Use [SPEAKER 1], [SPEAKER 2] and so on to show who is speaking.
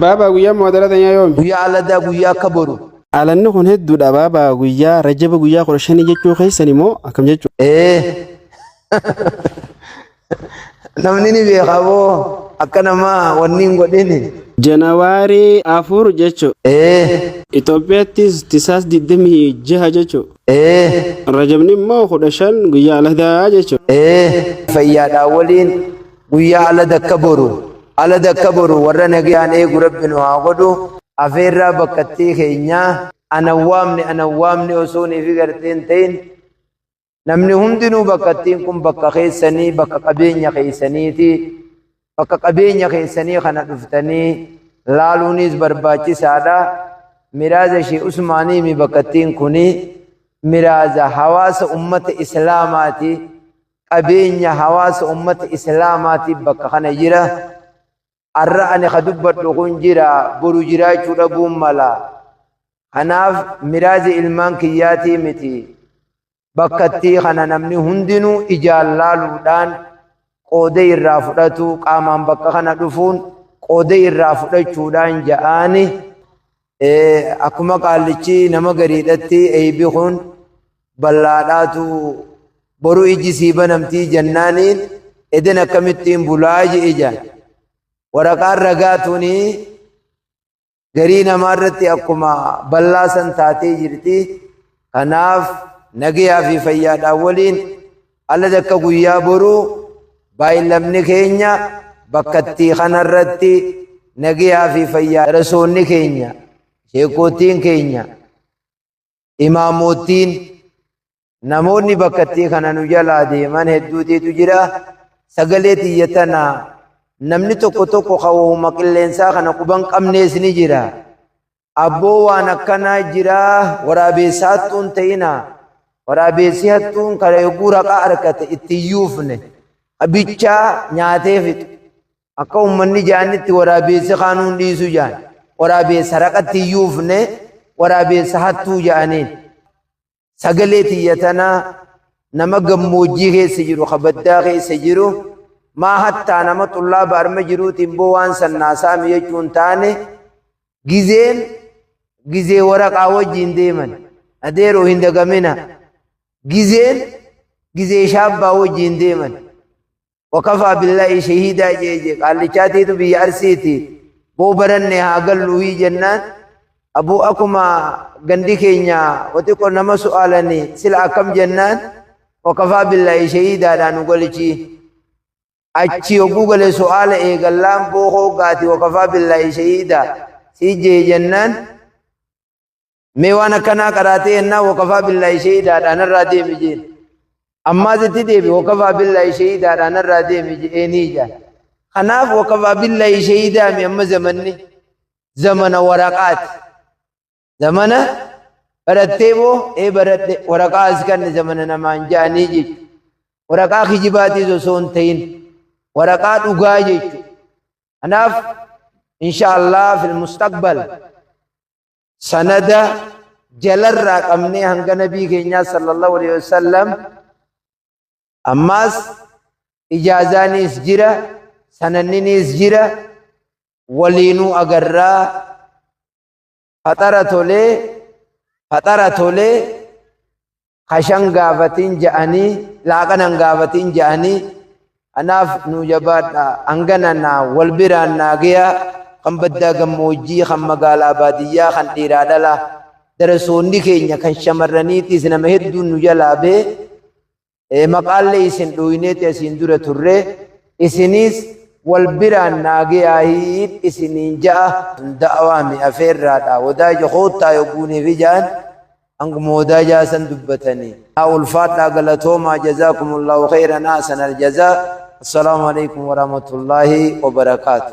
[SPEAKER 1] Baabaa guyyaa muhaadaraa teenyaa yoomi?
[SPEAKER 2] Guyyaa aladaa guyyaa akka boru.
[SPEAKER 1] Alanni kun hedduudha baabaa guyyaa Rajaba guyyaa 15 jechuu keessan immoo akkam jechuudha?
[SPEAKER 2] Ee. Namni ni beeka boo akka namaa wanni hin godhini.
[SPEAKER 1] Janawaarii 4 jechuudha.
[SPEAKER 2] Ee.
[SPEAKER 1] Itoophiyaattis tisaas 26 jechuudha.
[SPEAKER 2] Ee.
[SPEAKER 1] Rajabni immoo 15 guyyaa aladaa jechuudha.
[SPEAKER 2] Ee. Fayyaadhaa waliin guyyaa alada akka boru. Alada akka boru warra nagayaan eegu rabbi nu haa godhu. Afeerraa bakkattii keenyaa anan waamne anan waamne osoo niifi gartee hin ta'in namni hundinuu bakkattiin kun bakka keessanii bakka qabeenya keessaniiti. Bakka qabeenya keessanii kana dhuftanii laaluunis barbaachisaadha. Miraaza Shee Usmaaniimi bakkattiin kuni miraaza hawaasa ummata Islaamaati. Qabeenya hawaasa ummata Islaamaatiif bakka kana jira. Arra ani ka dubbadhu kun jira, boru jiraachuu dhabuun mala. Kanaaf miraazi ilmaan kiyyaatii miti. Bakkattii kana namni hundinuu ijaan laaluudhaan qooda irraa fudhatu, qaamaan bakka kana dhufuun qooda irraa fudhachuudhaan ja'aani. Akkuma qaallichi nama gariidhatti eeybi kun ballaadhaatu boru ijji sii banamtii jennaaniin eden akkamittiin bulaa je'e jaan. Waraqaan ragaa tuni garii namaa irratti akkuma ballaa san taatee jirti. Kanaaf nagayaa fi fayyaadhaan waliin alla dakka guyyaa boruu baay'lamni keenya bakkattii kanarratti nagayaa fi fayyaa darasoonni keenya sheekootiin keenya imaamootiin namoonni bakkattii kana nu jalaa deeman hedduutiitu jira. Sagalee tiyya tana namni tokko tokko kawwuma qilleensaa kana quban qabnees ni jira. Abboo waan akkanaa jira waraabeessa hattuun ta'ina. Waraabeessi hattuun kana yogguu raqaa argate itti yuufne bichaa nyaatee fixu. Akka uummanni jaanitti waraabeessi kaanuun dhiisu jaan. Waraabeessa raqatti yuufne waraabeessa hattuu jaaniin. Sagalee tiyya tanaa nama gammoojjii keessa jiru ka baddaa keessa jiru maa hattaa nama xullaaba arma jiruutiin boo waan sannaa saami jechuun taane gizeen gizee waraqaa wajjiin deeman adeeroo hin dagamina gizeen gizee shaabbaa wajjiin deeman Wakafaa billaahi shahiidaa jee jee qaallichaatiitu biyya arsiiti boo baranne haa galluuhii jennaan aboo akkuma gandi keenya waxiqqo nama su'aalani sila akkam jennaan wakafaa billaahi shahiidaadhaa nu galchii achi yogguu gale su'aala eegallaan boo hooggaati wakafaa billaahi shahiidaa sii jee jennaan Mee waan akkanaa qaraatee ennaa wakafaa billaahi shahiidaadhaa narraa deemi jeen. Ammaas itti deebi wakafaa billaahi shahiidaadhaa narraa deemi je'eenii jaan. Kanaaf wakafaa billaahi shahiidaami amma zamanni zamana waraqaati. Zamana barattee boo ee baradhe waraqaa as kanne zamana namaan ja'anii jechuudha. Waraqaa kijibaatiis osoo hin ta'in waraqaa dhugaa jechuudha. Kanaaf insha Allah fil mustaqbal sanada jalarraa qabnee hanga nabii keenyaa sallallahu alaihi wasallam ammaas ijaazaaniis jira sananniniis jira waliinuu agarraa faxara tolee faxara tolee kashan gaafatin ja'anii laaqanan gaafatin ja'anii anaaf nu jabaadha hangana naa wal biraan naa gayaa kan baddaa gammoojjii kan magaalaa baadiyyaa kan dhiiraa dhalaa darasoonni keenya kan shamarraniitiis nama hedduun nu jalaa bee maqaallee isin dhooyneeti asiin dura turre isiniis wal biraan naa gayaa isiniin ja'a da'awaa mi afeerraadha wadaaja koottaa yogguuniif ijaan Hanguma wadaajaa san dubbatanii. Haa ulfaadhaa galatoomaa jazaakumullahu khayran ahsanal jazaa. Assalaamu alaikum warahmatullaahi wabarakaatu.